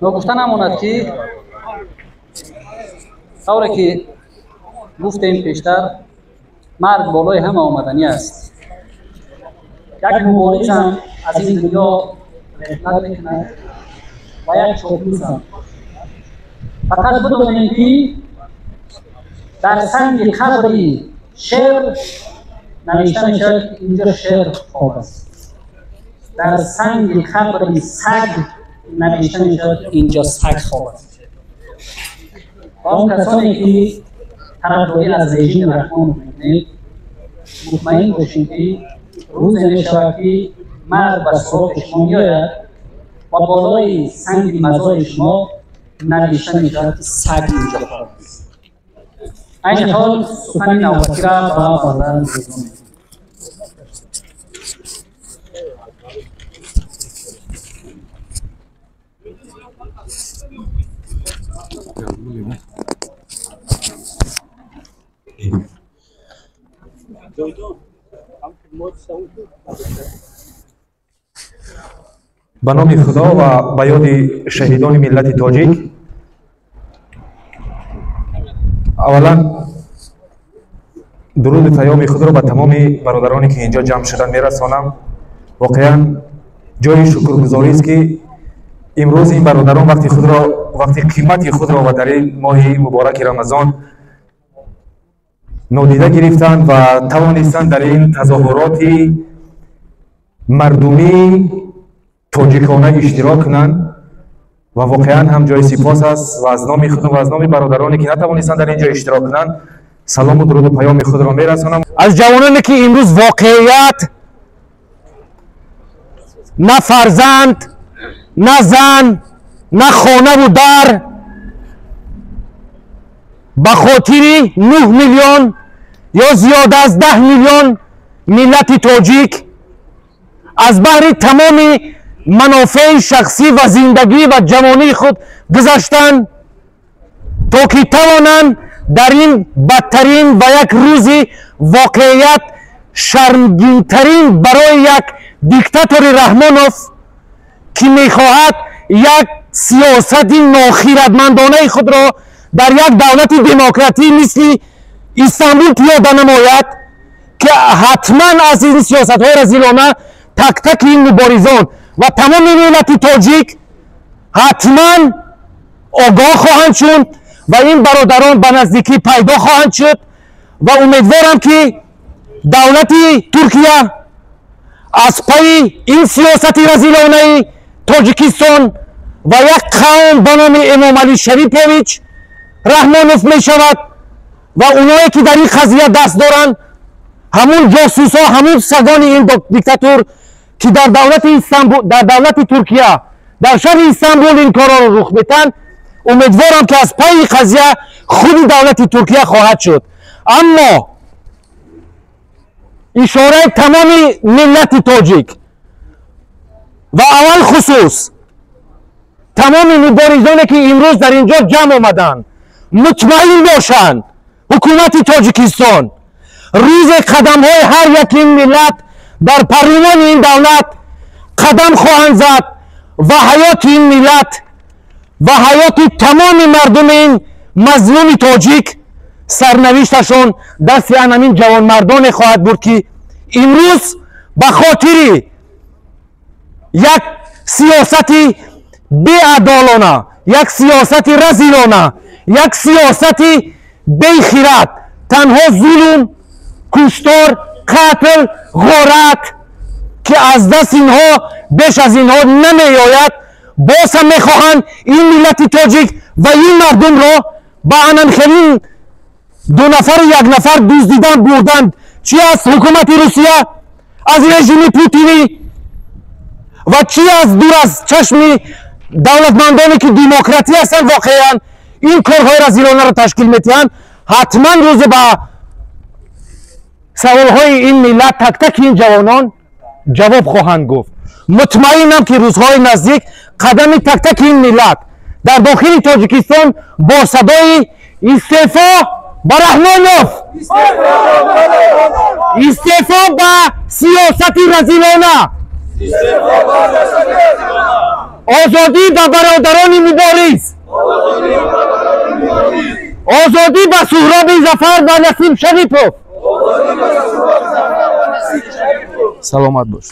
Ногуфта намонад, ки тавре ки гуфтем пештар, марг болои ҳама омаданӣ аст. Як муборизам аз ин дунё реҳлат мекунад ва як чоплусам. Фақат бидонем, ки дар санги қабри шер навишта мешавад, ки инҷо шер хоб аст, дар санги қабри саг навишта мешавад, ки инҷо саг хоб аст. Ва он касоне ки тарафдорӣ аз режими Раҳмонов мекунед, мутмаин бошед, ки рӯзе мешавад, ки марг ба суроғи шумо меояд ва болои санги мазори шумо навишта мешавад, ки саг инҷо хоб аст. Айни ҳол сухани навбатиро ба бародарам Ризо. Ба номи Худо ва ба ёди шаҳидони миллати тоҷик, аввалан дуруду паёми худро ба тамоми бародароне ки инҷо ҷамъ шуданд мерасонам. Воқеан ҷои шукргузорист, ки имрӯз ин бародарон вақти худро, вақти қимати худро ва дар ин моҳи мубораки Рамазон нодида гирифтанд ва тавонистанд дар ин тазоҳуроти мардумии тоҷикона иштирок кунанд. Ва воқеан ҳам ҷои сипос аст ва аз номи худам ва аз номи бародароне ки натавонистанд дар ин ҷо иштирок кунанд, салому дуруду паёми худро мерасонам. Аз ҷавононе ки имрӯз воқеият на фарзанд, на зан, на хонаву дар, ба хотири 9 миллион ё зиёда аз 10 миллион миллати тоҷик, аз баҳри тамоми манофеи шахсӣ ва зиндагӣ ва ҷавонии худ гузаштанд, то ки тавонанд дар ин бадтарин ва як рӯзи воқеият шармгинтарин барои як диктатори Раҳмонов, ки мехоҳад як сиёсати нохиратмандонаи худро дар як давлати демократӣ мисли Истанбул пиёда намояд, ки ҳатман аз ин сиёсатҳои разилона тактаки ин муборизон ва тамоми миллати тоҷик ҳатман огоҳ хоҳанд шуд ва ин бародарон ба наздикӣ пайдо хоҳанд шуд. Ва умедворам, ки давлати Туркия аз пайи ин сиёсати разилонаи Тоҷикистон ва як қавм ба номи Эмомалӣ Шарипович Раҳмонов мешавад ва оное ки дар ин қазия даст доранд, ҳамун ҷосусҳо, ҳамун сагони ин диктатур, ки дар давлати Истанбул, дар давлати Туркия, дар шаҳри Истанбул ин корҳоро рух метаҳанд, умедворам, ки аз пайи қазия худи давлати Туркия хоҳад шуд. Аммо ишораи тамоми миллати тоҷик ва аввал хусус тамоми муборизоне ки имрӯз дар ин ҷо ҷамъ омаданд, мутмаин бошанд, ҳукумати Тоҷикистон рӯзе қадамҳои ҳар яки ин миллат дар парлумони ин давлат қадам хоҳанд зад ва ҳаёти ин миллат ва ҳаёти тамоми мардуми ин мазлуми тоҷик, сарнавишташон дасти анамин ҷавонмардоне хоҳад буд, ки имрӯз ба хотири як сиёсати беадолона, як сиёсати разилона, як сиёсати бехират, танҳо зулм, куштор, қатл, ғорат, ки аз даст инҳо беш аз инҳо намеояд, боз ҳам мехоҳанд ин миллати тоҷик ва ин мардумро ба анамхелин ду нафару як нафар дуздидан, бурданд, чи аз ҳукумати Русия, аз режими Путинӣ ва чи аз дур аз чашми давлатмандоне ки демократӣ ҳастанд, воқеан ин корҳои разилонаро ташкил метиҳанд. Ҳатман рӯзе ба саволҳои ин миллат тактаки ин ҷавонон ҷавоб хоҳанд гуфт. Мутмаинам, ки рӯзҳои наздик қадами тактаки ин миллат дар дохили Тоҷикистон бо садои «Истеъфо ба Раҳмонов! Истеъфо ба сиёсати разилона!» Озодӣ ба бародарони мубориз, озодӣ ба Суҳроби Зафар ва Насиб Шарипов. Саломат бош.